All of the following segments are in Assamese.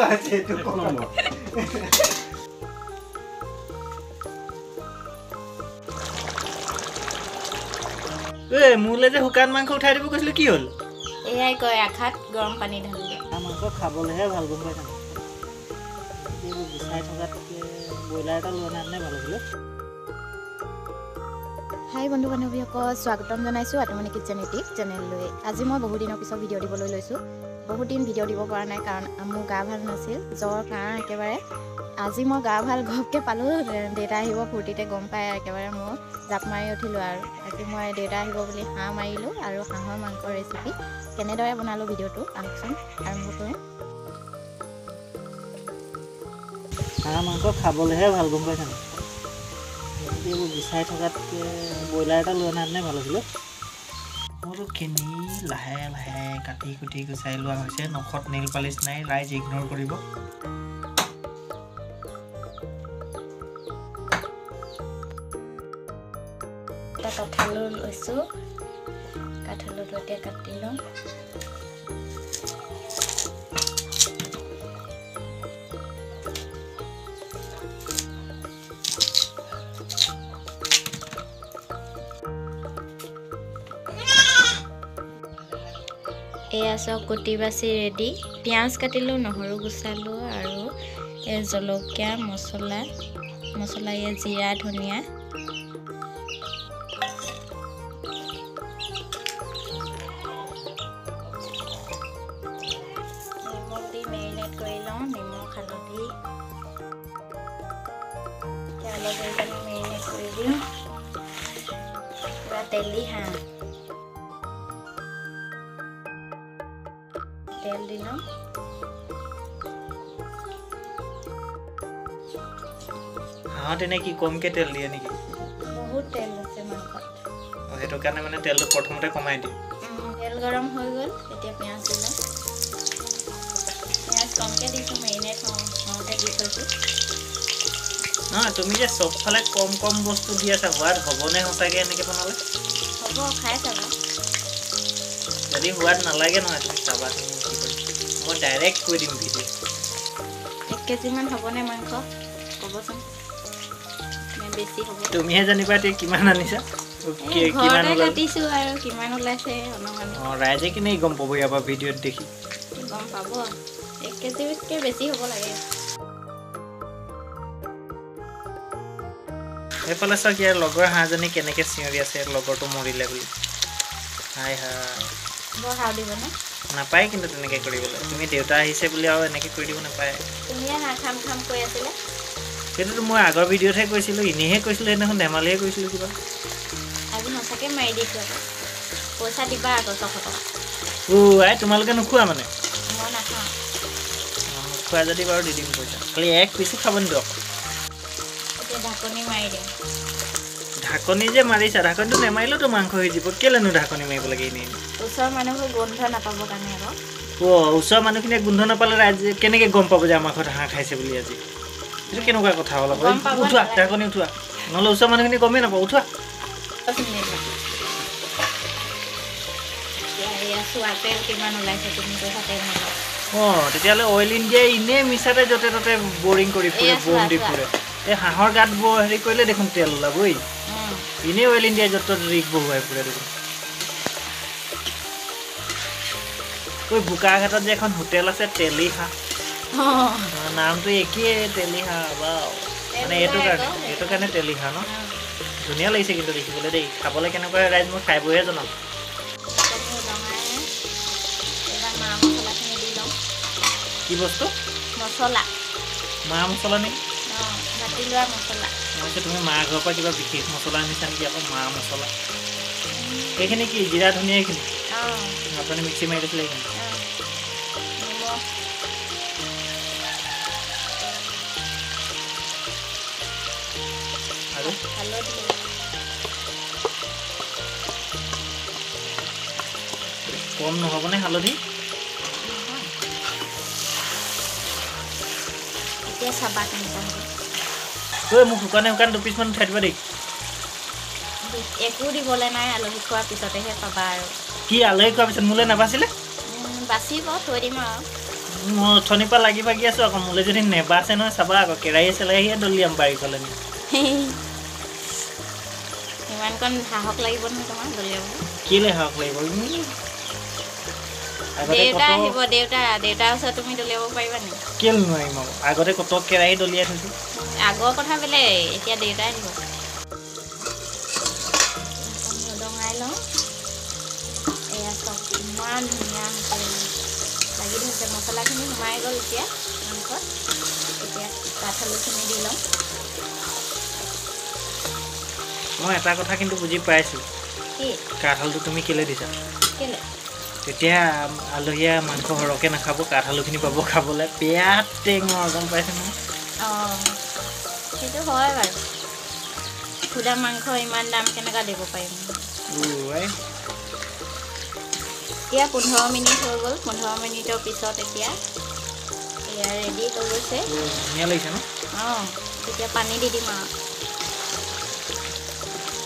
কেনেকুৱা হৈছে এইটো নম্বৰ। ঐ মোলৈ যে শুকান মাংস উঠাই দিব কৈছিলো, কি হ'ল? এয়াই কয় আশাত গৰম পানী ঢালিলে। মাংস খাবলৈহে ভাল, গম পাইছা? এইবোৰ বিচাৰি থকাতকৈ ব্ৰইলাৰ এটা লৈ অনা ভাল আছিলে। হাই বন্ধু বান্ধৱীসকল, স্বাগতম জনাইছোঁ আতুমণি কিটচেন ইউটিউব চেনেললৈ। আজি মই বহুদিনৰ পিছত ভিডিঅ' দিবলৈ লৈছোঁ। বহুত দিন ভিডিঅ' দিব পৰা নাই, কাৰণ মোৰ গা ভাল নাছিল, জ্বৰ কাহ একেবাৰে। আজি মই গা ভাল ঘপকৈ পালোঁ, দেউতা আহিব ফূৰ্তিতে গম পাই একেবাৰে মোৰ জাপ মাৰি উঠিলোঁ। আৰু আজি মই দেউতা আহিব বুলি হাঁহ মাৰিলোঁ আৰু হাঁহৰ মাংসৰ ৰেচিপি কেনেদৰে বনালোঁ ভিডিঅ'টো আহকচোন আৰম্ভ কৰোঁ। হাঁহ মাংস খাবলৈহে ভাল, গম পাইছা? এইবোৰ বিচাৰি থকাতকৈ ব্ৰইলাৰ এটা লৈ অনা ভাল আছিলে। মোৰখিনি লাহে লাহে কাটি কুটি গুচাই লোৱা হৈছে। নখত নেইল পালিচ নাই, ৰাইজ ইগন'ৰ কৰিব। এটা কাঠালু লৈছোঁ, কাঠালুটো এতিয়া কাটি লওঁ। এয়া চব কুটি বাচি ৰেডি। পিঁয়াজ কাটিলোঁ, নহৰু গুচালোঁ আৰু জলকীয়া, মছলা এই জিৰা, ধনিয়া। নিমখ দি মেৰিনেট কৰি লওঁ, নিমখ হালধি। এতিয়া অলপ দেৰি কাৰণে মেৰিনেট কৰি দিওঁ। পূৰা তেলি হাঁহ, তেল দিলোঁ। হাঁহত এনে কি কমকৈ তেল দিয়ে নেকি? বহুত তেল আছে মাংসত, সেইটো কাৰণে মানে তেলটো প্ৰথমতে কমাই দিয়ে। তেল গৰম হৈ গ'ল, এতিয়া পিঁয়াজ দিলোঁ। পিঁয়াজ কমকৈ দিছোঁ, মেৰিনেট হওঁতে দি থৈছোঁ। নহয়, তুমি যে চবফালে কম কম বস্তু দি আছা, সোৱাদ হ'বনে সঁচাকৈ এনেকৈ বনালে? হ'ব, খাই চাবা। যদি সোৱাদ নালাগে নহয়, তুমি চাবাচোন কি কৰিম, মই ডাইৰেক্ট কৈ দিম ভিডিঅ'। 1 কেজিমান হ'বনে মাংস ক'বচোন, বেছি হ'ব? তুমিহে জানিবা এতিয়া কিমান আনিছা, কিমান কাটিছোঁ আৰু কিমান ওলাইছে অনুমান। অঁ, ৰাইজে কেনেকৈ গম পাব ইয়াৰ পৰা ভিডিঅ'ত দেখি? গম পাব, 1 কেজিতকৈ বেছি হ'ব লাগে। সেইফালে চাওক, ইয়াৰ লগৰ হাঁহজনী কেনেকৈ চিঞৰি আছে, লগৰটো মৰিলে বুলি। হাই হাই, বৰ হাও দিবনে? নাপায় কিন্তু তেনেকৈ কৰিবলৈ। তুমি দেউতা আহিছে বুলি আৰু এনেকৈ কৰি দিব নাপায়। তুমিয়ে হাঁহ খাম খাম কৈ আছিলে। সেইটোতো মই আগৰ ভিডিঅ'তহে কৈছিলোঁ, এনেইহে কৈছিলোঁ, সেইদিনাখন ধেমালিহে কৈছিলোঁ কিবা। আজি সঁচাকৈ মাৰি দিছোঁ আকৌ। পইচা দিবা আকৌ 600 টকা। অ' আই, তোমালোকে নোখোৱা মানে? মই নাখাওঁ। নোখোৱা যদি বাৰু দি দিম পইচা, খালি এক পিচো খাব নিদিওঁ। এতিয়া ঢাকনি মাৰি দিম। ঢাকনি যে মাৰিছা, ঢাকনিটো নেমাৰিলেওতো মাংস সিজিব, কেলেনো ঢাকনি মাৰিব লাগে এনেই? ওচৰৰ মানুহবোৰ গোন্ধ নাপাব কাৰণে আকৌ। অ', ওচৰৰ মানুহখিনিয়ে গোন্ধ নাপালে ৰাইজে কেনেকৈ গম পাব যে আমাৰ ঘৰত হাঁহ খাইছে বুলি আজি? এইটো কেনেকুৱা কথা হ'ল আকৌ? উঠোৱা ঢাকনি উঠোৱা, নহ'লে ওচৰৰ মানুহখিনি গমেই নাপাব। উঠোৱা। অঁ, তেতিয়াহ'লে অইল ইণ্ডিয়াই এনেই মিছাতে য'তে ত'তে বৰিং কৰি ফুৰে, বম দি ফুৰে। এই হাঁহৰ গাত হেৰি কৰিলে দেখোন তেল ওলাবই। এনেই অইল ইণ্ডিয়াই য'ত ত'ত ৰিগ বহুৱাই ফুৰে দেখোন। ঐ, বোকাঘাটত যে এখন হোটেল আছে তেলি হাঁহ, নামটো একেই তেলি হাঁহ। বাও, মানে এইটো কাৰণে তেলি হাঁহ ন? ধুনীয়া লাগিছে কিন্তু দেখিবলৈ দেই। খাবলৈ কেনেকুৱা ৰাইজ মই খাই বৈহে জনাম। কি বস্তু? মছলা। মা মছলা নেকি? বাতি লোৱা মছলা। মই তুমি মা ঘৰৰ পৰা কিবা বিশেষ মছলা আনিছা নেকি আকৌ? মা মছলা এইখিনি কি? জিৰা ধনিয়া এইখিনি আপুনি মিক্সি মাৰি দিছিলে এইখিনি? আৰু কম নহ'বনে হালধি? এতিয়া চাবা কেনেকুৱা হ'ব। ঐ, মোক শুকানে শুকান 2 পিচমান উঠাই দিবা দেই। একো দিবলৈ নাই, আলহী খোৱাৰ পিছতেহে পাবা আৰু। কি আলহী খোৱাৰ পিছত? মোলৈ নাবাচিলে? বাচিব, থৈ দিম আৰু। মই অথনিৰ পৰা লাগি ভাগি আছোঁ আকৌ, মোলৈ যদি নেবাচে নহয় চাবা আকৌ, কেৰাহী চেলাহীয়ে দলিয়াম বাৰীখলে নি। ইমানকণ সাহস লাগিব নহয় তোমাৰ দলিয়াবলৈ? কেলৈ সাহস লাগিব? দেউতা আহিব, দেউতা দেউতাৰ ওচৰত তুমি দলিয়াব পাৰিবা নেকি? কেলৈ নোৱাৰিম আকৌ, আগতে কত কেৰাহী দলিয়াই থৈছোঁ। আগৰ কথা বেলেগ, এতিয়া দেউতাই আহিব। উদঙাই লওঁ। এয়া চব ইমান ধুনীয়া হৈছে, লাগি ধৰিছে, মছলাখিনি সোমাই গ'ল এতিয়া মাংসত। এতিয়া কাঠআলুখিনি দি লওঁ। মই এটা কথা কিন্তু বুজি পাইছোঁ। কি? কাঠআলুটো তুমি কেলৈ দিছা? কেলৈ? তেতিয়া আলহীয়ে মাংস সৰহকৈ নাখাব, কাঠআলুখিনি পাব খাবলৈ। বিৰাট টেঙৰ, গম পাইছে নহয়? অঁ, সেইটো হয় বাৰু। সুদা মাংস ইমান দাম কেনেকুৱা দিব পাৰিম? এতিয়া 15 মিনিট হৈ গ'ল। 15 মিনিটৰ পিছত এতিয়া এয়া ৰেডি হৈ গৈছে। ধুনীয়া লাগিছে ন? অঁ, এতিয়া পানী দি দিম আৰু।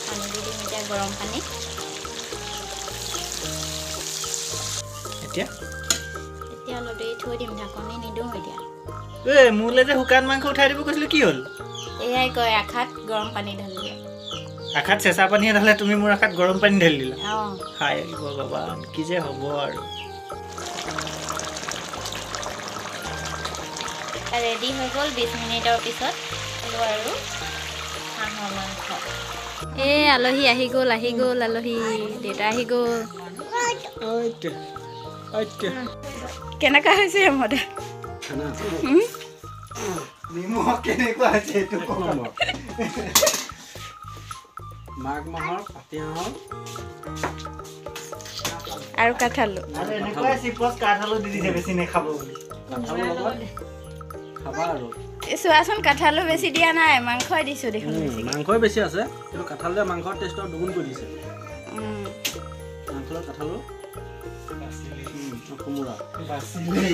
পানী দি দিম এতিয়া, গৰম পানী। এতিয়া এতিয়া অলপ দেৰি থৈ দিম, ঢাকনি নিদিওঁ এতিয়া। এই মোলৈ যে শুকান মাংস উঠাই দিব কৈছিলোঁ, কি হ'ল? এয়াই কয় আশাত গৰম পানী ঢালি দিয়ে। আশাত চেঁচা পানী ঢালে, তুমি মোৰ আশাত গৰম পানী ঢালি দিলা। অঁ, হায় ভগৱান, কি যে হ'ব আৰু। ৰেডি হৈ গ'ল 20 মিনিটৰ পিছত আৰু হাঁহৰ মাংস। এই আলহী আহি গ'ল, আহি গ'ল আলহী, দেউতা আহি গ'ল। কেনেকুৱা হৈছে মদে? কেনেকুৱা হৈছে এইটো? মাঘ মাহৰ কাতি হাঁহৰ আৰু কাঠআলু। এনেকুৱাই চিপছ কাঠআলু দি দিছে, বেছি নাখাব বুলি। খাবা আৰু। চোৱাচোন, কাঠআলু বেছি দিয়া নাই, মাংসই দিছোঁ দেখোন। মাংসই বেছি আছে, কিন্তু কাঠআলুৱে মাংসৰ টেষ্টৰ দুগুণ কৰি দিছে। মাংসৰ কাঠআলু কোমোৰা বাচিলেই।